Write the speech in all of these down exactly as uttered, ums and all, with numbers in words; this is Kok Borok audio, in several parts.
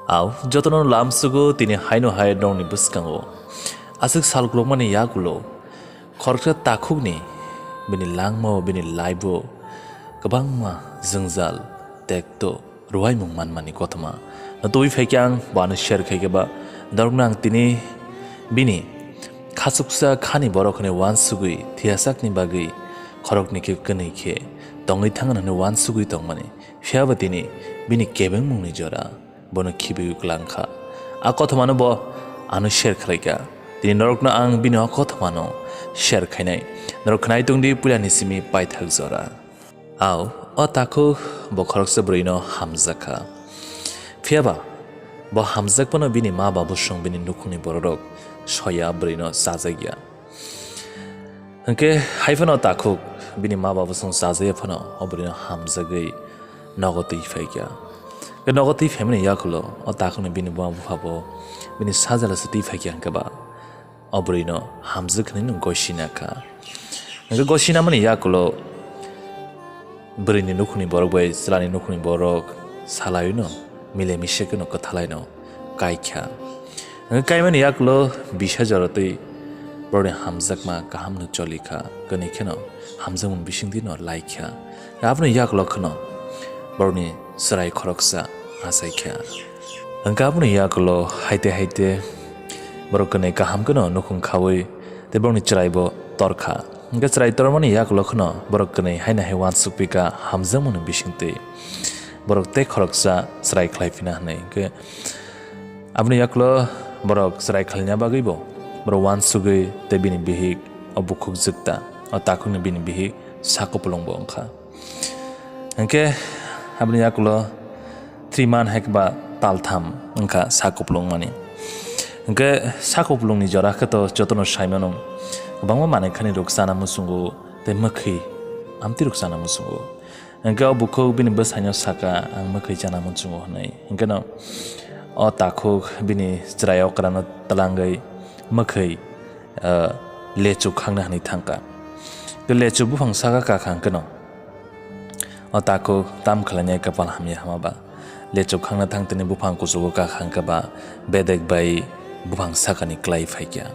Au, jotono lamsugo tini haino hai nongni bwskango. Aswk sal kwlwkmani yagulo khoroksa takhukni bini langmao, bini life-o kwbangma jwngjal, tekto, rwuaimung manmani kothoma no tubui phaikhe ang bo ano share khaikhe ba norokno ang tini bini khachuksa khani borok hwnwi uansugwi thiyasakni bagwi khoroknwi khe kwnwi khe tongwi thangna hwnwi uansugwi tongmani. Phiya ba tini bini kebengmungni jora bono khibiwi kwlang kha. A kothomano bo ano share khlai kha. Tini norokno ang bini o kothomano share khainai. Norok khnai tongdi puilani simi paithak jora. Au, o takhuk bo khoroksa bwrwino hamjak kha. Phiya ba bo hamjak phano bini ma babusong bini nukhungni bororok soya bwrwino chajak ya. Hwnkhe hai phano takhuk bini ma babusong chajaya phano o bwrwino hamjagwi nogo twi phai kha. Hwnkhe nogo twi phaimani yakulo o takhukni bini buma bupha bo bini sajla se twi phai kha hwnkhe ba o bwrwino hamjak hwnwi no gosina kha. Hwnkhe gosinamani yakulo bwrwini nukhungni borok bai chwlani nukhungni borok salaiwi no mile mise kheno kwthalaino kai kha. Hwnkhe kaimani yakulo bisa jora twi borokni hamjakma kaham no choli kha, kwnwi kheno hamjakmung bisingtwi no lai kha. Aboni yakulo kheno borokni chwrai khoroksa achai kha. Hwnkhe aboni yakulo haite haite borok kwnwi kaham kheno nukhung khaui tei borokni chwrai bo tor kha. Hwnkhe chwrai tormani yakulo kheno borok kwnwi haino hai uansukphi kha hamjakmani bisingtwi borok tei khoroksa chwrai khlai phina hwnwi. Hwnkhe aboni yakulo borok chwrai khlaina bagwi bo borok uansugwi tei bini bihik o bukhuk jwkta o takhukni bini bihik sakupulung bo wngkha. Hwnkhe aboni yakulo three month hai khe ba taltham wngkha sakupulung mani. Hwnkhe sakupulungni jora khe to jotono saimano kwbangma manwi khani rok chana muchungo tei mwkhwi amtwi rok chana muchungo. Hwnkhe o bukhuk bini bwsaino saka, "Ang mwkhwi chana muchungo," hwnwi. Hwnkhe no o takhuk bini chwrai okrano twlangwi mwkhwi, ah, lechu khangna hwnwi thangkha. Tei lechu buphang saka kakha hwnkhe no o takhuk tam khlainai kapal hamya hama ba. Lechu khangna thangtini buphang kuchugo kakha hwnkhe ba bedek bai buphang sakani klai phaikha.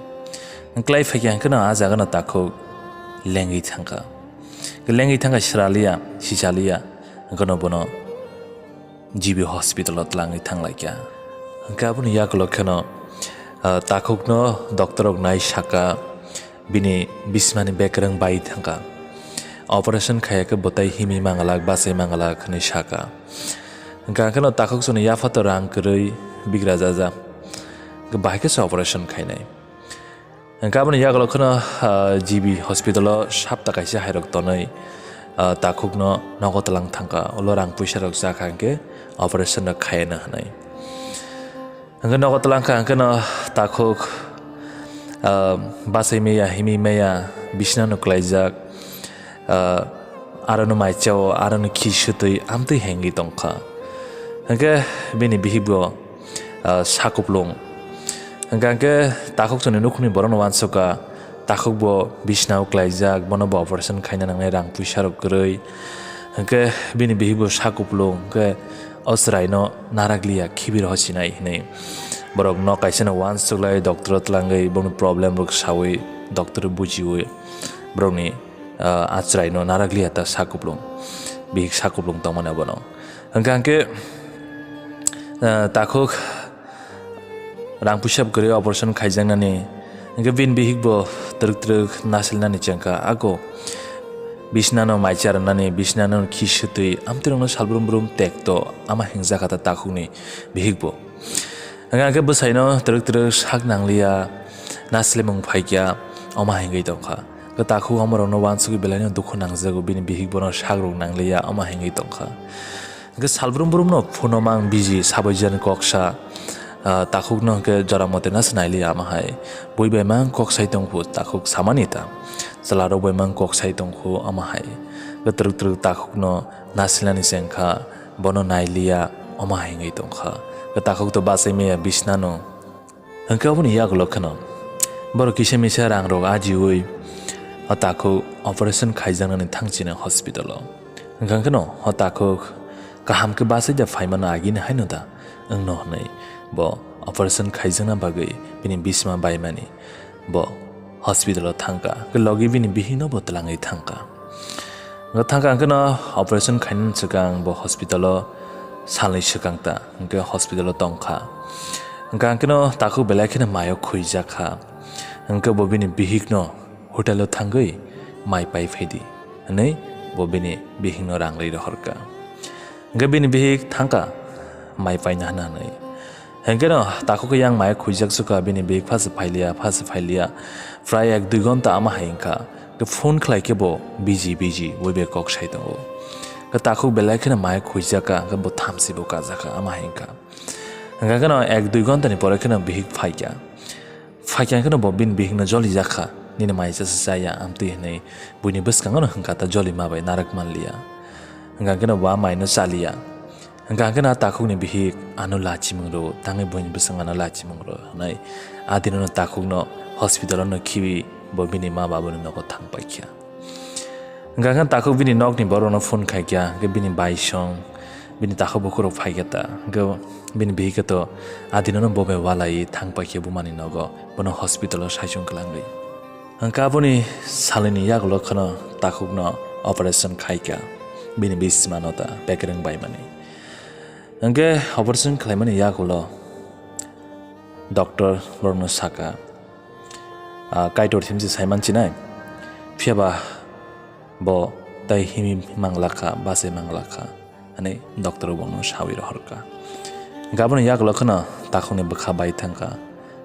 Klai phaikha hwnkhe no a jagano takhuk lengwi thangkha. Lengwi thangkha sraliya, sichaliya, hwnkhe no bono G B hospital o twlangwi thanglaikha. Hwnkhe aboni yakulo kheno, ah, takhukno doctor rok nai saka, bini bismani bekreng bai thangkha. Operation khaiya khe bwtai himwi mangalak, bachai mangalak hwnwi saka. Hwnkhe ang kheno takhuk chwngno yaphato rang kwrwi bigra jaja. Hwnkhe bahai khe se operation khainai. Hwnkhe aboni yagulo kheno, ah, G B hospital o sapta kaisa hairok tonwi, ah, takhukno nogo twlang thangkha. Ulo rang puisa rok chakha hwnkhe operation rok khayana hwnwi. Hwnkhe nogo twlang kha hwnkhe no takhuk, ah, bachai maya, himwi maya, bisna no kwlaijak. Ah, aro no mai chao, aro no khi swtwi amtwi hengwi tongkha. Hwnkhe bini bihik bo, ah, sakuplung. Hwnkhe hwnkhe takhuk chwngni nukhungni borokno uansukha, takhuk bo bisnao kwlaijak, bono bo operation khaina nangnai rang puisa rok kwrwi. Hwnkhe bini bihik bo sakuplung, hwnkhe o chwraino narakliya, khibir hosinai hwnwi borok nok kaisano uansuklai doctor o twlangwi boni problem rok sawi doctor bujiwi borokni ah, a chwraino narakliya ta sakuplung, bihik sakuplung tongmani abono. Hwnkhe hwnkhe, ah, takhuk rang puisa kwrwi operation khaijaknani, hwnkhe bini bihik bo twrwk twrwk nasilnani chengkha, ako bisnano mai charwnani, bisnano khi swtwi amtwirokno salbrum brum tekto ama hingjak kha ta takhukni bihik bo. Hwnkhe hwnkhe bwsaino twrwk twrwk sak nangliya, naslimung phaikya, omo hengwi tongkha. Hwnkhe takhuk omorokno uansugwi belaino dukhu nangjago, bini bihik bono sak rwk nangliya, omo hengwi tongkha. Hwnkhe salbrum brumno phuno mang biji sabaijani koksa, ah, takhukno hwnkhe jora mote nasa nailiya omo hai. Bui bai mang kok sai tongkhu takhuk samani ta. Chwlarok bai mang kok sai tongkhu omo hai. Hwnkhe twrwk twrwk takhukno nasilnani chengkha. Bono nailiya, omo hai wngwi tongkha. Takhuk to bachai maya bisnano. Hwnkhe oboni yagulo kheno borok kisa misa rang rok ajiui o takhuk operation khaijaknani thangchina hospital o. Hwnkha kheno o takhuk Kaham khe bachai da phaimano agini haino da wngno hwnwi bo operation khaijakna bagwi bini bisma baimani bo hospital-o thangkha, khe logi bini bihikno bo twlangwi thangkha. Wngkha thangkha hwnkhe no operation khainani swkang bo hospital-o salni swkang ta hwnkhe hospital-o tongkha. Hwnkha hwnkhe no takhuk belai kheno mayo khuijak kha, hwnkhe bo bini bihikno hotel-o thangwi mai pai phaidi hwnwi bo bini bihikno rang rwi rohorkha. Hwnkhe bini bihik thangkha mai paina hwnna hwnwi. Hwnkhe no takhuk yang mai khuijak sukha, bini bihik phasa phailiya, phasa phailiya. Prai ek dui gonta ama hai wngkha. Khe phone khlai khe bo busy busy wi bai kok sai tongo. Khe takhuk belai kheno mai khuijak kha, khe bo thamsi bo kajak kha ama hai wngkha. Hwnkha khe no ek dui gonta ni pore kheno bihik phaikha. Phaikha khe no bo bini bihikno jolijak kha, "Nini mai chasa chaya, amtwi," hwnwi buini bwskango no hwnkha ta jolima bai narak manliya. Hwnkha khe no bo a maino chaliya. Hwnkha khe no a takhukni bihik ano lachimung rwo, tangwi buini bwskango ano lachimung rwo hwnwi a dino no takhukno hospital-o no khibi bo bini ma babuni nogo thang paikha. Hwnkha khe takhuk bini nokni borokno phone khaikha, hwnkhe bini baisong, bini takhuk bukhurok phaikha ta, hwnkhe bini bihikhe to adinono bo bai walai thang paikha bumani nogo, bono hospital-o saichung kwlangwi. Hwnkhe aboni salini yagulo kheno takhukno operation khaikha, bini bismano ta bekereng baimani. Hwnkhe operation khlaimani yagulo doctor borokno saka, "Ah, Kaitor thimsi saiman chinai, phiyaba bo tai himi manglakha, bachai manglakha," hwnwi doctor bono sawi rohorkha. Gaboni yagulo kheno takhukni bwkha bai thangkha,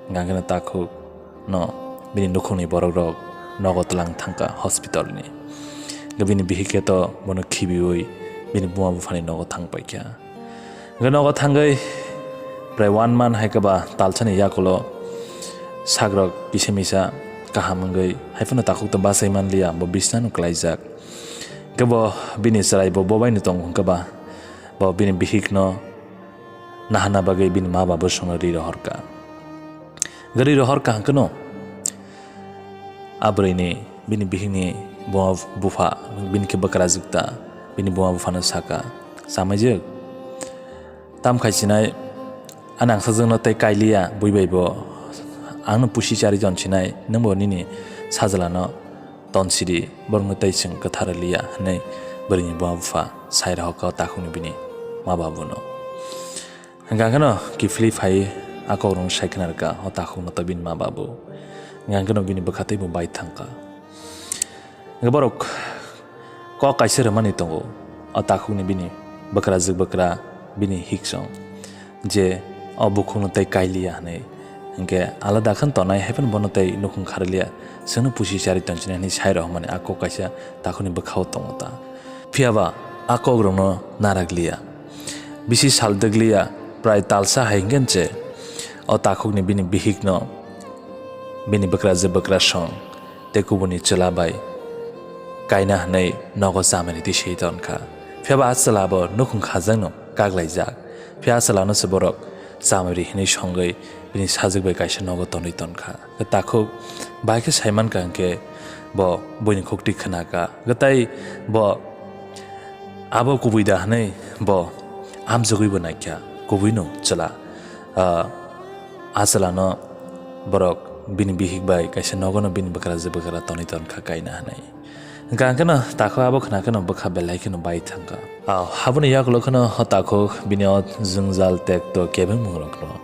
hwnkhe takhukno bini nukhungni borokrok nogo twlang thangkha hospitalni. Bini bihikhe to bono khibiwi bini buma buphani nogo thang paikha. Hwnkhe nogo thangwi prai one month hai khe ba talsani yakulo sakrok kisa misa kaham wngwi hai phano takhuk to bachai manliya, bo bisnano klaijak. Hwnkhe bo bini chwrai bo bobaino tongo hwnkhe ba bo bini bihikno naharna bagwi bini ma babosongno ri rohorkha. Hwnkhe ri rohorkha hwnkhe no a bwrwini bini bihikni buma bupha bini khe bwkrajwk ta bini buma buphano saka, "Chamaijwk, tam khai sinai, a nangsajakno tei kailiya bui bai bo angno pusi chari ton sinai, nwng bo nini sajlano ton sidi, borokno tei chwng kwthar liya," hwnwi bwrwini buma bupha sai rohorkha o takhukni bini ma babuno. Hwnkha kheno kiphilwi phaiwi a kokrokno sai khna rwkha o takhukno tei bini ma babu. Hwnkha kheno bini bwkha teibo bai thangkha. Hwnkhe borok kok kaisa rwmani tongo, o takhukni bini bwkrajwk bwkra bini hiksong je o bukhukno tei kailiya hwnwi. Hwnkhe alada khe tongnai hai phano bono tei nukhung kharliya, chwngno pusi chari ton sinai hwnwi sai rohormani a kok kaisa takhukni bwkhao tongo ta. Phiyaba a kokrokno narakliya. Bisi sal dwkliya, prai talsa hai hwnkhe se o takhukni bini bihikno bini bwkrajwk bwkrasong tei kubuni chwla bai kaina hwnwi nogo chamani twi swi tonkha. Phiyaba a chwla bo nukhung khajakno kaklaijak. Phiya a chwlano se borok chamari hwnwi songwi bini sajwk bai kaisa nogo tonwi tonkha. Takhuk bai khe sai mankha hwnkhe bo buini khuktwi khwnakha. Tei bo abo kubui da hwnwi bo amjogwi bo naikha, kubuino chwla. Ah, a chwlano borok bini bihik bai kaisa nogono bini bwkrajwk bwkra tonwi tonkha kaina hwnwi. Hwnkha hwnkhe no takhuk abo khna kheno bwkha belai kheno bai thangkha. Ah, aboni yakulo kheno o takhuk bini o jwngjal tekto kebengmungrokno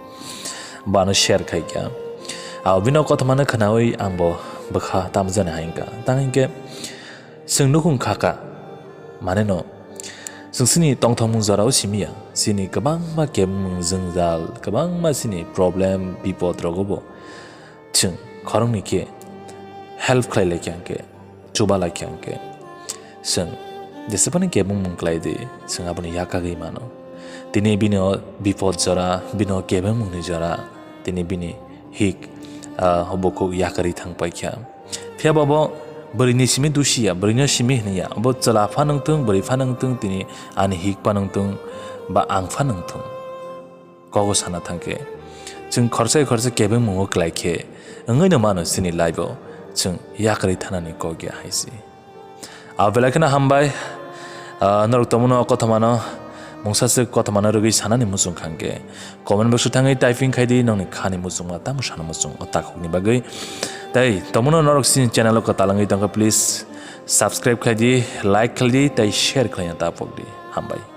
bano share khaikha. Ah, bini o kothomano khnaui angbo bwkha tamjani hai wngkha. Tang hinkhe chwng nukhung khakha, mane no chwng chini tongthokmung jorao simiya, chini kwbangma kebengmung jwngjal, kwbangma chini problem, bipod rogobo chwng khoroknwi khe help khlai lai kha hwnkhe, chuba lai kha hwnkhe, chwng jesebani kebengmung khlai di, chwng aboni yakagwi mano. Tini bini o bipod jora, bini o kebengmungni jora, tini bini hik, ah, bukhuk yakarwi thang paikha. Phiya ba bo bwrwini simi dusiya, bwrwino simi hwnwi ya. Bo chwla pha nung thung, bwrwi pha nung thung, tini ani hik pha nung thung, ba ang pha nung thung. Kogo sana thangkhe, chwng khorsa khorsa kebengmungo kwlai khe wngwi no mano chini life-o chwng yakarwi thanani kok ya hai se. Abo belai kheno hambai, ah, norok tongmano kothomano mungsa swk kothoma no rwgwi sanani muchung kha hwnkhe comment box o thangwi typing khai di nongni khani muchungma tamo sana muchung o takhukni bagwi. Tei tomono norok chini channel o kwtal wngwi tongkha, please subscribe khai di, like khai di tei share khlaina ta pok di. Hambai.